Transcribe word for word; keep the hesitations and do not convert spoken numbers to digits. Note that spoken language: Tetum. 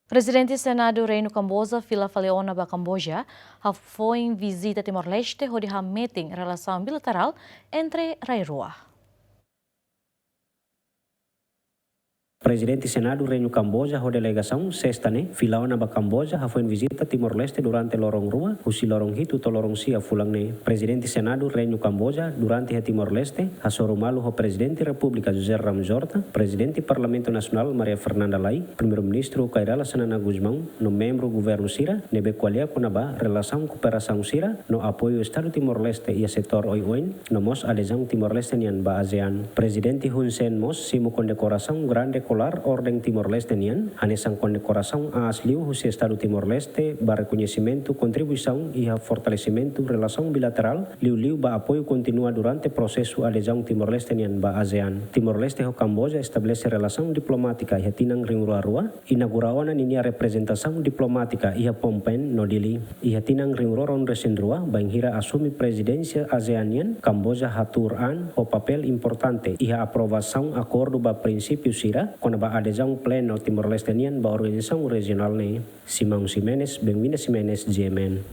Prezidente Senadu Reinu Kamboja fila fali ona ba Kamboja, hafoin vizita Timor-Leste hodi hametin relasaun bilaterál entre rai rua. Prezidente Senadu Reinu Kamboja ho delegasaun sesta ne'e fila ona ba Kamboja hafoin vizita Timor-Leste durante loron rua, husi loron hitu to'o loron sia fulan ne'e. Prezidente Senadu Reinu Kamboja durante iha Timor-Leste hasoru malu ho Prezidente Repúblika José Ramos Horta, Prezidente Parlamentu Nasionál Maria Fernanda Lay, Primeiru-Ministru Kay Rala Xanana Gusmão, no membru governu sira ne'ebé ko'alia kona-ba relasaun kooperasaun sira no apoiu Estadu Timor-Leste iha setór oioin, no mós adezaun Timor-Leste nian ba ASEAN. Prezidente Hun Sen mós simu kondekorasaun grande kolar Orden Timor-Leste nian, hanesan kondekorasaun aas liu husi Estadu Timor-Leste ba rekoñesimentu kontribuisaun iha fortalesimentu relasaun bilaterál, liuliu ba apoiu kontínua durante prosesu adezaun Timor-Leste nian ba ASEAN. Timor-Leste ho Kamboja estabelese relasaun diplomátika iha tinan rihun rua rua, inaugura ona ninia reprezentasaun diplomátika iha Phnom Penh no Dili. Iha tinan rihun rua ruanulu resin rua, bainhira asume prezidénsia ASEAN nian, Kamboja hatuur an ho papél importante iha aprovasaun akordu ba prinsípiu sira kona-ba adezaun plenu Timor-Leste nian ba organizasaun rejionál ne'e. Simão Ximenes, Benvinda Ximenes, G M N.